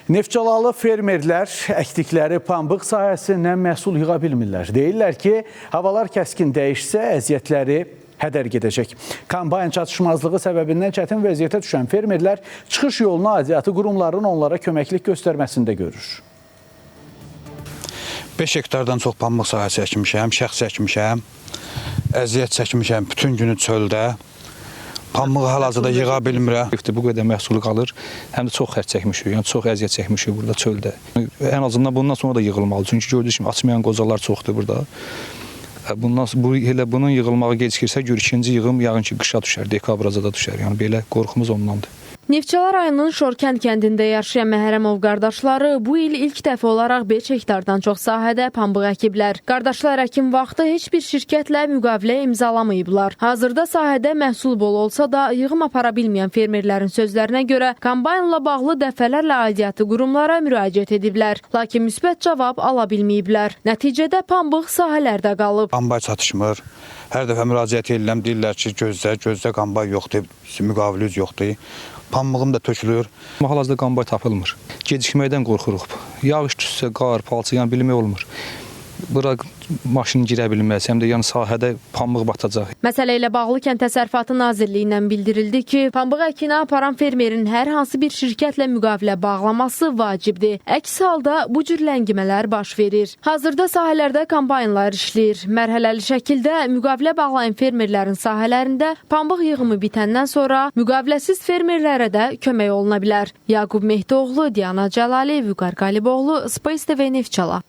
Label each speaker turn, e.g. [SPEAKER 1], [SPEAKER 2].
[SPEAKER 1] Neftçalalı fermerlər əkdikləri pambıq sahəsindən məhsul yığa bilmirlər. Deyirlər ki, havalar kəskin dəyişsə əziyyətləri hədər gedəcək. Kombayn çatışmazlığı səbəbindən çətin vəziyyətə düşən fermerlər çıxış yolunu aidiyyatı qurumların onlara köməklik göstərməsində görür.
[SPEAKER 2] 5 hektardan çox pambıq sahəsi əkmişəm, şəxsi əkmişəm. Əziyyət çəkmişəm bütün günü çöldə. Pambığı hal-hazırda yığa bilmirəm.
[SPEAKER 3] Bu qədər məhsulu qalır. Həm də çox xərc çəkmişik, yəni çox əziyyət çəkmişik burada çöldə. Ən azından bundan sonra da yığılmalı. Çünki gördüyünüz kimi açmayan qozalar çoxdur burada. Bundan bu elə bunun yığılmağı gecikirsə, gör ikinci yığım yəqin ki qışa düşər, dekabraca da düşər. Yəni belə qorxumuz ondandır.
[SPEAKER 4] Neftçala rayonunun Şorkənd kəndində yaşayan Məhərrəmov qardaşları bu il ilk dəfə olaraq 5 hektardan çox sahədə pambıq əkiblər. Qardaşlar əkin vaxtı heç bir şirkətlə müqavilə imzalamayıblar. Hazırda sahədə məhsul bol olsa da yığım apara bilməyən fermerlərin sözlərinə görə kombaynla bağlı dəfələrlə aidiyyatı qurumlara müraciət ediblər. Lakin müsbət cavab ala bilməyiblər. Nəticədə pambıq sahələrdə qalıb.
[SPEAKER 2] Kombay çatışmır. Hər dəfə müraciət edirəm, deyirlər ki, gözlə, gözlə kombay yoxdur, müqaviləniz yoxdur. Pambığım da tökülür.
[SPEAKER 3] Amma hal-hazırda qambay tapılmır. Gecikməkdən qorxuruq. Yağış düşsə, qar, palçıq, yəni bilmək olmur. Bura maşın girə bilməz, həm də yəni sahədə pambıq batacaq.
[SPEAKER 4] Məsələ ilə bağlı Kənd Təsərrüfatı Nazirliyindən bildirildi ki, pambıq əkini aparan fermerin hər hansı bir şirkətlə müqavilə bağlaması vacibdir. Əks halda bu cür ləngimələr baş verir. Hazırda sahələrdə kombaynlar işləyir. Mərhələli şəkildə müqavilə bağlayan fermerlərin sahələrində pambıq yığımı bitəndən sonra müqaviləsiz fermerlərə də kömək oluna bilər. Yaqub Mehdioğlu, Diana Cəlali, Vüqar Qaliboğlu, Space TV Neftçala.